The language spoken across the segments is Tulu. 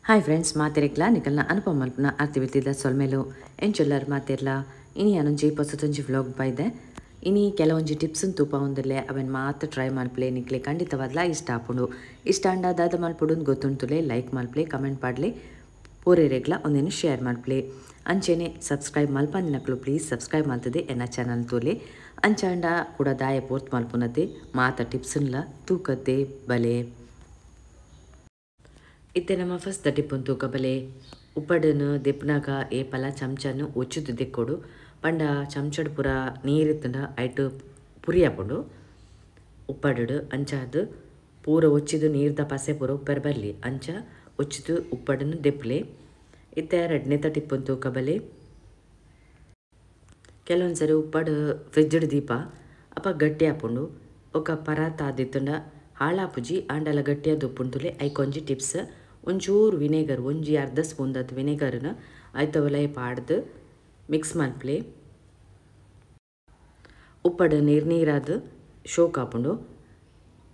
ಹಾಯ್ ಫ್ರೆಂಡ್ಸ್, ಮಾತೆರೆಗ್ಲಾ ನಿಕಲ್ನ ಅನುಪಮ ಮಲ್ಪುನ ಅರ್ತಿ ಸೊಲ್ಮೆಲು ಎಂಚೊಲ್ಲರ್ ಮಾತೆರ್ಲಾ ಇನಿ ಅನೊಂಜಿ ಪೊಸತೊಂಜಿ ವ್ಲಾಗ್ ಬೈದೆ. ಇನಿ ಕೆಲವೊಂಜಿ ಟಿಪ್ಸ್ ತೂಪ ಉಂದುಲ್ಲೆ ಅವೆನ್ ಮಾತ್ರ ಟ್ರೈ ಮಲ್ಪಲೆ ನಿಕ್ಲೆ ಖಂಡಿತವಾದ್ಲಾ ಇಷ್ಟ ಆಪುಂಡು. ಇಷ್ಟ ಆಂಡ ದಾದ ಮಲ್ಪೊಡು ಗೊತ್ತುಂಟುಲೆ ಲೈಕ್ ಮಲ್ಪಲೆ, ಕಮೆಂಟ್ ಪಾಡ್ಲೆ, ಪೂರೆರೆಗ್ಲಾ ಒಂದೇನು ಶೇರ್ ಮಲ್ಪಲೆ. ಅಂಚೆನೆ ಸಬ್ಸ್ಕ್ರೈಬ್ ಮಲ್ಪಂದಿನಕ್ಲು ಪ್ಲೀಸ್ ಸಬ್ಸ್ಕ್ರೈಬ್ ಮಲ್ತದೆ ಎನ್ನ ಚಾನಲ್ ತೂಲೆ. ಅಂಚಾಂಡ ಕೂಡ ದಾಯ ಪೋರ್ತ್ ಮಲ್ಪುನತೆ ಮಾತ ಟಿಪ್ಸ್ನ್ಲ ತೂಕತೆ ಬಲೆ. ಇತ್ತೆ ನಮ್ಮ ಫಸ್ಟ್ ಟಿಪ್ಪನ್ ತೂಕ ಬಲೆ. ಉಪ್ಪಡನ್ನು ದೆಪ್ಪನಾಗ ಏಪಲ ಚಮಚನು ಒಚ್ಚುದು ದೆಕ್ಕೊಡು. ಪಂಡ ಚಮಚಡ್ ಪೂರ ನೀರಿತ್ತಂಡ ಐಟು ಪುರಿ ಆಪುಂಡು ಉಪ್ಪಡು. ಅಂಚಾದು ಪೂರ ಒಚ್ಚಿದು ನೀರ್ದ ಪಸೆ ಪೂರ ಉಪ್ಪರ ಬರಲಿ ಅಂಚ ಒಚ್ಚಿದು ಉಪ್ಪಡನ್ನು ದೆಪ್ಪಲೆ. ಇತ್ತೆ ಎರಡನೇತ ಟಿಪ್ಪನ್ ತೂಕ ಬಲೆ. ಕೆಲವೊಂದು ಸರಿ ಉಪ್ಪಡು ಫ್ರಿಜ್ಡ್ ದೀಪ ಅಪ್ಪ ಗಟ್ಟಿ ಆಪುಂಡು. ఒక ಪರಾತ ಆದಿತ್ತಂಡ ಹಾಳಾಪುಜಿ ಆಂಡಲ ಗಟ್ಟಿಯಾದ ಉಪ್ಪುಂಟುಲೆ. ಐಕೊಂಜಿ ಟಿಪ್ಸ್, ಒಂಚೂರು ವಿನೇಗರ್, ಒಂಜಿ ಅರ್ಧ ಸ್ಪೂನ್ ದತ್ ವಿನೇಗರ್ನ ಐತವಲೈ ಪಾಡ್ದು ಮಿಕ್ಸ್ ಮಲ್ಪಲೆ. ಉಪ್ಪಡು ನೀರು ನೀರಾದ ಶೋಕ್ ಆಪುಂಡು.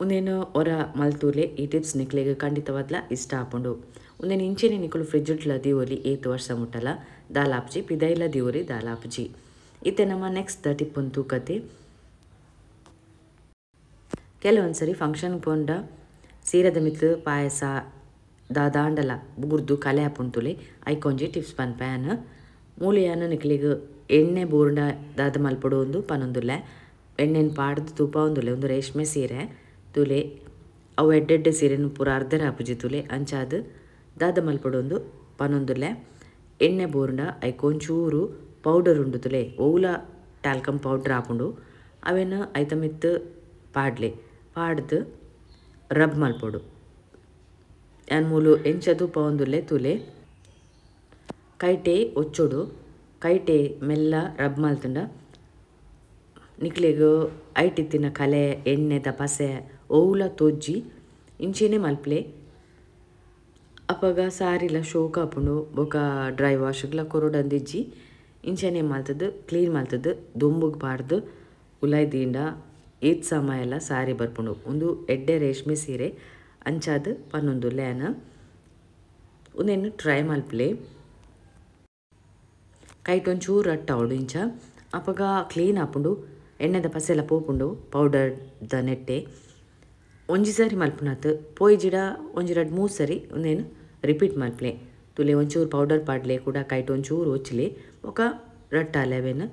ಒಂದೇನು ಹೊರ ಮಲ್ತೂಲೆ ಈ ಟಿಪ್ಸ್ ನಿಕ್ಲೆಗ್ ಖಂಡಿತವಾದ್ಲ ಇಷ್ಟ ಆಪುಂಡು. ಒಂದೇನು ಇಂಚೆನೆ ನಿಕುಲು ಫ್ರಿಜ್ಡ್ಲ ದೀವೊಲಿ ಏತ್ ವರ್ಷ ಮುಟ್ಟಲ ದಾಲಾಪುಜಿ, ಪಿದೈಲ ದೀವೊಲಿ ದಾಲಾಪುಜಿ. ಇತ್ತೆ ನಮ್ಮ ನೆಕ್ಸ್ಟ್ ಟಿಪ್ ಒಂದು ತೂಕತೆ. ಕೆಲವೊಂದ್ಸರಿ ಫಂಕ್ಷನ್ ಪೋಂಡ ಸೀರೆದ ಮಿತ್ತು ಪಾಯಸ ದಾದಾಂಡಲ ಬೂರ್ದು ಕಲೆ ಆಪುಂಟುಲೆ. ಐಕೊಂಜಿ ಟಿಪ್ಸ್ ಪನ್ಪೆ ಯಾನ್. ಮೂಲೆಯಾನ ನಿಕ್ಲೆಗ್ ಎಣ್ಣೆ ಬೂರ್ಂಡ ದಾದ ಮಲ್ಪೊಡು ಒಂದು ಪನೊಂದುಲ್ಲೆ. ಎಣ್ಣೆನ್ ಪಾಡ್ದು ತೂಪ ಉಂದುಲ್ಲೆ. ಒಂದು ರೇಷ್ಮೆ ಸೀರೆ ತುಲೆ, ಅವು ಎಡ್ಡೆಡ್ಡೆ ಸೀರೆನು ಪೂರ ಅರ್ಧರ ಆಪುಜಿ ತುಲೆ. ಅಂಚಾದ್ ದಾದ ಮಲ್ಪೊಡು ಒಂದು ಪನೊಂದುಲ್ಲೆ. ಎಣ್ಣೆ ಬೂರ್ಂಡ ಐಕೊಂಚೂರು ಪೌಡರ್ ಉಂಡು ತುಲೆ, ಓಲ ಟ್ಯಾಲ್ಕಮ್ ಪೌಡರ್ ಆಪುಂಡು. ಅವೆನ್ ಐತ ಮಿತ್ತು ಪಾಡ್ಲೆ, ಪಾಡ್ದು ರಬ್ ಮಲ್ಪೊಡು. ಯಾನ್ ಮೂಲು ಎಂಚ ತೂಪ ಉಂದುಲ್ಲೆ ತುಲೆ. ಕೈಟೆ ಒಚ್ಚೊಡು, ಕೈಟೆ ಮೆಲ್ಲ ರಬ್ ಮಲ್ತುಂಡ ನಿಕ್ಲೆಗ್ ಐಟಿತ್ತಿನ ಕಲೆ ಎಣ್ಣೆದ ಪಸೆ ಓಲ ತೋಜ್ಜಿ ಇಂಚೆನೆ ಮಲ್ಪಲೆ. ಅಪಗ ಸಾರಿಲ ಶೋಕ್ ಆಪುಂಡು. ಬೊಕ ಡ್ರೈ ವಾಶ್ಗ್ಲ ಕೊರೊಡಂದಿಜ್ಜಿ. ಇಂಚೆನೆ ಮಲ್ತದು ಕ್ಲೀನ್ ಮಲ್ತದು ದೊಂಬುಗ್ ಪಾಡ್ದು ಉಲಾಯ್ ದೀಂಡ ಏತ್ ಸಮಯ ಎಲ್ಲ ಸಾರಿ ಬರ್ಪುಂಡು. ಉಂದು ಎಡ್ಡೆ ರೇಷ್ಮೆ ಸೀರೆ ಅಂಚಾದ್ ಪನೊಂದುಲ್ಲೆ ಯಾನ್. ಉಂದೆನ್ ಟ್ರೈ ಮಲ್ಪಲೆ. ಕೈಟ್ ಒಂಚೂರು ರಟ್ಟಾವೊಡು ಇಂಚ, ಅಪಗ ಕ್ಲೀನ್ ಆಪುಂಡು. ಎಣ್ಣೆದ ಪಸೆಲ ಪೋಪುಂಡು ಪೌಡರ್ ದ ನೆಟ್ಟೆ. ಒಂಜಿ ಸಾರಿ ಮಲ್ಪುನಾತ್ ಪೋಯಿಜಿಡ ಒಂಜಿ ರಡ್ಡ್ ಮೂರು ಸರಿ ಉಂದೆನ್ ರಿಪೀಟ್ ಮಲ್ಪಲೆ. ತುಲೆ ಒಂಚೂರು ಪೌಡರ್ ಪಾಡ್ಲೆ, ಕೂಡ ಕೈಟ್ ಒಂಚೂರು ಒಚ್ಚಿಲೆ, ಬೊಕ ರಟ್ಟಾಲೆ ಅವೆನ್.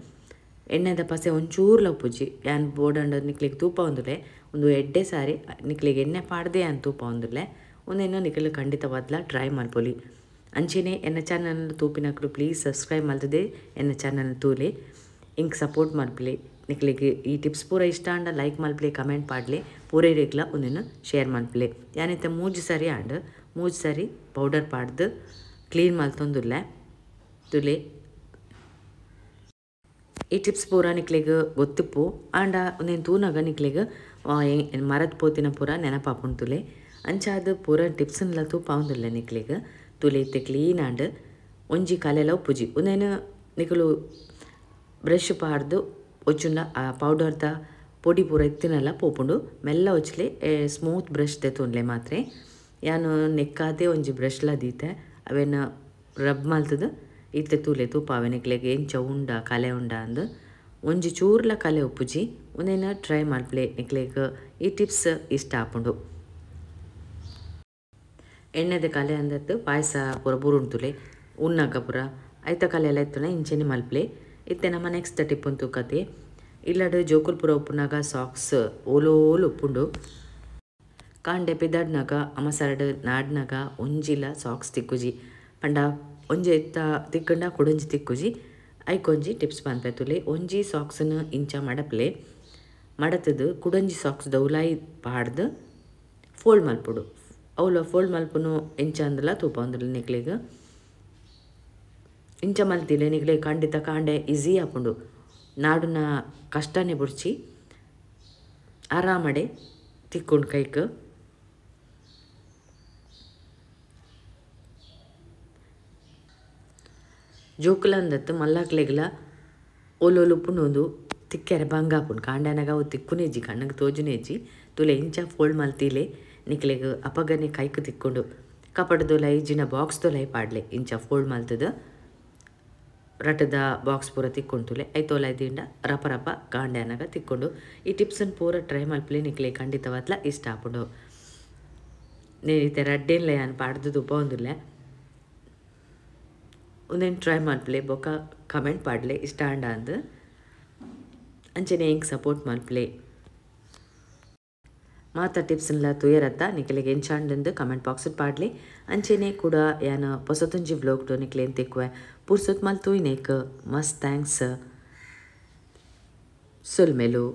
ಎಣ್ಣೆದ ಪಸೆ ಒಂಚೂರ್ಲ ಉಪ್ಪುಜಿ. ಯಾನ್ ಬೋಡಂಡ ನಿಕ್ಲೆಗ್ ತೂಪ ಉಂದುಲೆ. ಒಂದು ಎಡ್ಡೆ ಸಾರಿ ನಿಕ್ಲೆಗ್ ಎಣ್ಣೆ ಪಾಡ್ದೆ ಯಾನ್ ತೂಪ ಉಂದುಲ್ಲೆ. ಉಂದೆನ್ ನಿಕುಲು ಖಂಡಿತವಾದ್ಲ ಟ್ರೈ ಮಲ್ಪೊಲಿ. ಅಂಚೆನೆ ಎನ್ನ ಚಾನಲ್ ತೂಪಿನಕುಲು ಪ್ಲೀಸ್ ಸಬ್ಸ್ಕ್ರೈಬ್ ಮಲ್ತದೆ ಎನ್ನ ಚಾನಲ್ ತೂಲೆ, ಇಂಕ್ ಸಪೋರ್ಟ್ ಮಲ್ಪಲೆ. ನಿಕ್ಲೆಗ್ ಈ ಟಿಪ್ಸ್ ಪೂರ ಇಷ್ಟ ಆಂಡ ಲೈಕ್ ಮಲ್ಪಲೆ, ಕಮೆಂಟ್ ಪಾಡ್ಲೆ, ಪೂರೆರೆಗ್ಲ ಉಂದೆನ್ ಶೇರ್ ಮಲ್ಪಲೆ. ಯಾನಿತ್ತೆ ಮೂಜಿ ಸಾರಿ ಆಂಡ್, ಮೂಜಿ ಸಾರಿ ಪೌಡರ್ ಪಾಡ್ದು ಕ್ಲೀನ್ ಮಲ್ತೊಂದುಲ್ಲೆ ತುಲೆ. ಈ ಟಿಪ್ಸ್ ಪೂರ ನಿಕ್ಲೆಗ್ ಗೊತ್ತಿಪ್ಪು ಆಂಡ ಉಂದೆನ್ ತೂನಗ ನಿಕ್ಲೆಗ್ ಮರತ್ ಪೋತಿನ ಪೂರ ನೆನಪಾಪುಂಡು ತುಲೆ. ಅಂಚಾದ್ ಪೂರ ಟಿಪ್ಸ್ನ್ಲ ತೂಪ ಉಂದುಲ್ಲೆ ನಿಕ್ಲೆಗ್ ತುಲೆ. ಇತ್ತೆ ಕ್ಲೀನ್ ಆಂಡ್, ಒಂಜಿ ಕಲೆಲ ಉಪ್ಪುಜಿ. ಉಂದೆನ್ ನಿಕುಲು ಬ್ರಷ್ ಪಾಡ್ದು ಒಚ್ಚುಂಡ ಆ ಪೌಡರ್ದ ಪೊಡಿ ಪೂರ ಇತ್ತಿನಲ್ಲ ಪೋಪುಂಡು. ಮೆಲ್ಲ ಒಚ್ಲೆ, ಸ್ಮೂತ್ ಬ್ರಷ್ ದೆತೊನ್ಲೆ ಮಾತ್ರೆ. ಯಾನ್ ನೆಕ್ಕಾದೆ ಒಂಜಿ ಬ್ರಷ್ಲ ದೀತೆ, ಅವೆನ್ ರಬ್ ಮಲ್ತದು ಇತ್ತೆ ತೂಲೆ ತೂಪ ಅವೆ ನಿಕ್ಲೆಗ್ ಎಂಚ ಉಂಡ ಕಲೆ ಉಂಡ ಅಂದ್. ಒಂಜಿ ಚೂರ್ಲ ಕಲೆ ಉಪ್ಪುಜಿ. ಉಂದೆನ್ ಟ್ರೈ ಮಲ್ಪಲೆ, ನಿಕ್ಲೆಗ್ ಈ ಟಿಪ್ಸ್ ಇಷ್ಟ ಆಪುಂಡು. ಎಣ್ಣೆದ ಕಲೆ ಅಂದತ್ತು ಪಾಯಸ ಪೂರ ಬೂರುಂಟುಲೆ ಉಣ್ಣಾಗ ಪೂರ ಐತ ಕಲೆ ಎಲ್ಲ ಇತ್ತುನ ಇಂಚೆನೆ ಮಲ್ಪಲೆ. ಇತ್ತೆ ನಮ್ಮ ನೆಕ್ಸ್ಟ್ ಟಿಪ್ ತೂಕತೆ. ಇಲ್ಲಡ್ ಜೋಕುಲ್ ಪೂರ ಉಪ್ಪುನಾಗ ಸಾಕ್ಸ್ ಓಲೋಲು ಉಪ್ಪುಂಡು. ಕಾಂಡೆ ಪಿದಾಡ್ನಾಗ ಅಮಸರಡ್ ನಾಡ್ನಾಗ ಒಂಜಿಲ ಸಾಕ್ಸ್ ತಿಕ್ಕುಜಿ. ಪಂಡ ಒಂಜಿ ಇತ್ತ ತಿಕ್ಕಂಡ ಕುಡೊಂಜಿ ತಿಕ್ಕುಜಿ. ಐಕೊಂಜಿ ಟಿಪ್ಸ್ ಪನ್ಪೆ ತುಲೆ. ಒಂಜಿ ಸಾಕ್ಸ್ನ ಇಂಚ ಮಡಪ್ಲೆ, ಮಡತದು ಕುಡೊಂಜಿ ಸಾಕ್ಸ್ ದೌಲಾಯಿ ಪಾಡ್ದು ಫೋಲ್ಡ್ ಮಲ್ಪೊಡು. ಅವ್ಲ ಫೋಲ್ಡ್ ಮಲ್ಪುನು ಎಂಚ ಅಂದಲ ತೂಪ ಉಂದುಲ್ಲ ನಿಕ್ಲೆಗ್. ಇಂಚ ಮಲ್ತಿಲೆ ನಿಕ್ಲೆಗ್ ಖಂಡಿತ ಕಾಂಡೆ ಈಸಿ ಆಪುಂಡು. ನಾಡುನ ಕಷ್ಟನೇ ಬುಡ್ಚಿ ಆರಾಮಡೆ ತಿಕ್ಕೊಂಡು ಕೈಕ್. ಜೋಕುಲಂದತ್ತು ಮಲ್ಲಾಕ್ಲೆಗ್ಲ ಓಲೋಲು ಉಪ್ಪುಂಡು ತಿಕ್ಕೆರೆ ಬಂಗ ಆಪುಂಡು. ಕಾಂಡನಗ ಅವು ತಿಕ್ಕುನೇಜಿ, ಕಣ್ಣಗ್ ತೋಜುನೇಜಿ. ತುಲೆ ಇಂಚ ಫೋಲ್ಡ್ ಮಲ್ತಿಲೆ ನಿಕ್ಲೆಗ್ ಅಪಗನೆ ಕೈಕ್ ತಿಕ್ಕೊಂಡು. ಕಪಟದೊಲೈ ಜಿನ ಬಾಕ್ಸ್ ದೊಲೈ ಪಾಡ್ಲೆ ಇಂಚ ಫೋಲ್ಡ್ ಮಲ್ತದು ರಟ್ಟದ ಬಾಕ್ಸ್ ಪೂರ ತಿಕ್ಕೊಂತುಲೆ ಐತೋಲೈ ದಿಂಡ ರಪ ರಪ ಕಾಂಡೆ ಅನಗ ತಿಕ್ಕೊಂಡು. ಈ ಟಿಪ್ಸನ್ ಪೂರ ಟ್ರೈ ಮಲ್ಪಲೆ, ನಿಕ್ಲೆ ಖಂಡಿತವಾದ್ಲ ಇಷ್ಟ ಆಪುಂಡು. ನೇನಿತೆ ರಡ್ಡೇನ್ಲ ಯಾನ್ ಪಾಡ್ದು ತುಪ್ಪ ಉಂದೆನ್ ಟ್ರೈ ಮಲ್ಪಲೆ, ಬೊಕ ಕಮೆಂಟ್ ಪಾಡ್ಲೆ ಇಷ್ಟ ಆಂಡ ಅಂದ್. ಅಂಚನೆ ಎಂಕ್ ಸಪೋರ್ಟ್ ಮಲ್ಪಲೆ. ಮಾತ ಟಿಪ್ಸ್ನ್ಲ ತುಯರತ್ತ ನಿಕಲೆಗ್ ಎಂಚಾಂಡಂದು ಕಮೆಂಟ್ ಬಾಕ್ಸ್ ಪಾಡ್ಲೆ. ಅಂಚನೆ ಕೂಡ ಯಾನ್ ಪೊಸತೊಂಜಿ ವ್ಲಾಗ್ ನಿಕ್ಲೆನ್ ತಿಕ್ಕುವೆ. ಪುರ್ಸೊತ್ ಮಲ್ತು ಇನೇಕ್ ಮಸ್ತ್ thanks. ಸೊಲ್ಮೆಲು.